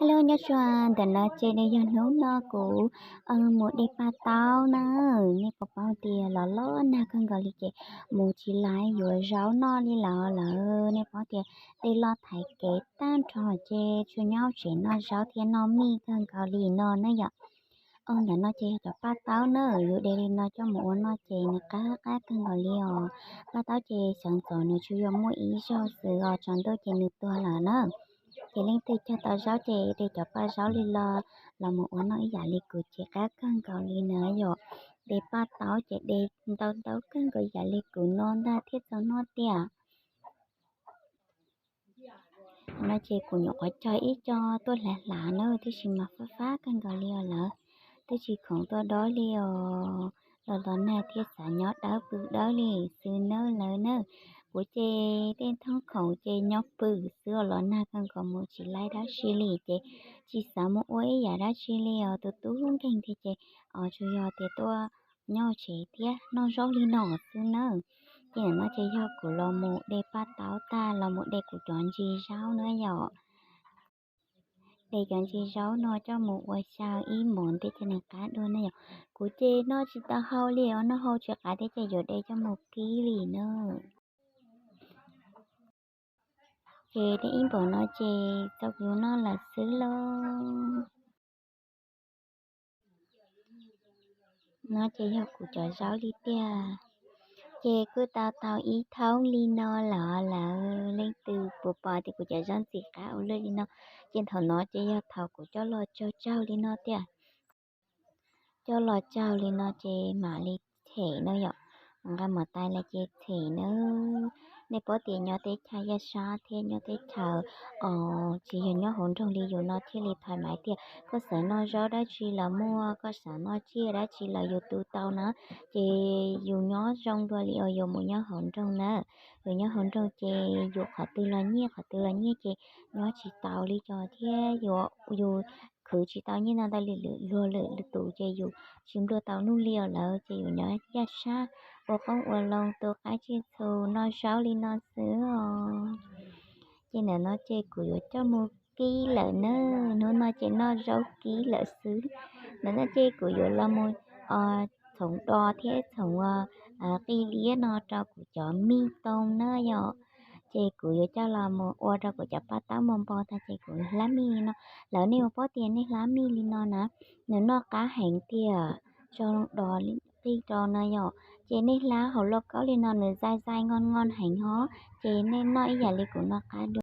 Hello, nyob zoo, ntawm no ces nws yog hnub no kuv mus de paj taub na. Nej puas paub tias los los nag kawg nkaus li ces mus tsis lais yuav zaub noj li lawm. Nej paub tias de los thaiv kev tag nrho ces tsuas nyob tsev noj zaub thiab noj mij kawg nkaus li no na yom. Ntawm no ces yog cov paj taub na, yus de li no coj mus ua noj ces nws qab qab kawg nkaus li os. Paj taub ces xyov ntxov nws tsuas yog muaj ib zaug xwb os, tsaus ntuj ces nws tuag lawm na. Ces leej twg cog tau zaub ces de cov paj zaub li los los mus ua noj ib yam li kuv ces qab kawg nkaus li na yom. De paj taub ces de ntau ntau kawg nkaus yam li kuv no ntag thiaj txaus noj tiag. No ces kuv nyuam qhuav cog ib co tuaj hlav hlav na, twb tsis mas fab fab kawg nkaus li os lawm. Twb tsis khoov tuaj dob li os. Los los nag thiab xav nyob dawb pw dawb li xwb nawb lawv na. Kuv ces tej thoob khoom ces nyob pw xwb os, los nag kawg nkaus mus tsis lais dab tsi li ces tsis xav mus ua ib yam dab tsi li os. Tus tub nkeeg thiab ces tsuas yog tias tuaj nyob tsev thiab noj zaub li no xwb nawb. Ces ntawm no ces yog kuv los mus de paj taub tag los mus de kuv cov ntsis zaub na yom. De cov ntsis zaub no coj mus ua xyaw ib hmos ntej thiaj nws qab dua na yom. Kuv ces noj tsis tau hau li os, noj hau tsis qab thiab ces yuav de coj mus kib li na. Ces de ib npaum no ces txaus yus noj lawm xwb lauj. No ces yog kuv cov zaub li tiag. Ces kuj tau tau ib thoob li no los lawm, leej twg puas pom tias kuv cov zaub ntxim qab ua luaj li no. Ces thaum no ces yog thaum kuv coj los tsaug tsaug li no tiag. Coj los tsaug li no ces mam li them no yom. Nqa mus tais lawm ces them na. Nej paub tias nyob teb chaws Yaj Sab thiab nyob teb chaws os, tsis yog nyob hauv nroog li yus no thiaj li thais maiv tiag. Koj xav noj zaub dab tsi los muaj, koj xav noj tsiaj dab tsi los yus tu tau na. Ces yus nyob zoo dua li uas yus mus nyob hauv nroog na. Yus nyob hauv nroog ces yus qhov twg los nyiaj, qhov twg los nyiaj ces nyob tsis tau li cas thiab yus khwv tsis tau nyiaj ntau ntau li luag lwm tus ces yus tsis nplua tau nuj li os lawm. Ces yus nyob Yaj Sab ua qoob ua loo tu qaib tsiaj txhu noj zaub li no xwb os. Ces ntawm no ces kuv yuav coj mus kib lawm na. Hnub no ces noj zaub kib lawm xwb. Ntawm no ces kuv yuav los mus txhoov dos thiab txhoov qij liab no rau kuv cov mij too na yom. Ces kuv yuav coj los mus ua rau kuv cov paj taub npau npau tag ces kuv hlab mij li no. Lawv nej ua paub tias nej hlab mij li no na, nws noj qab heev tiag. Tso dos qij rau no yom. Ces nej hlab hauv lauj kaub li no nws zai zai nqoj nqoj heev hos, ces nej noj ib yam li kuv noj qab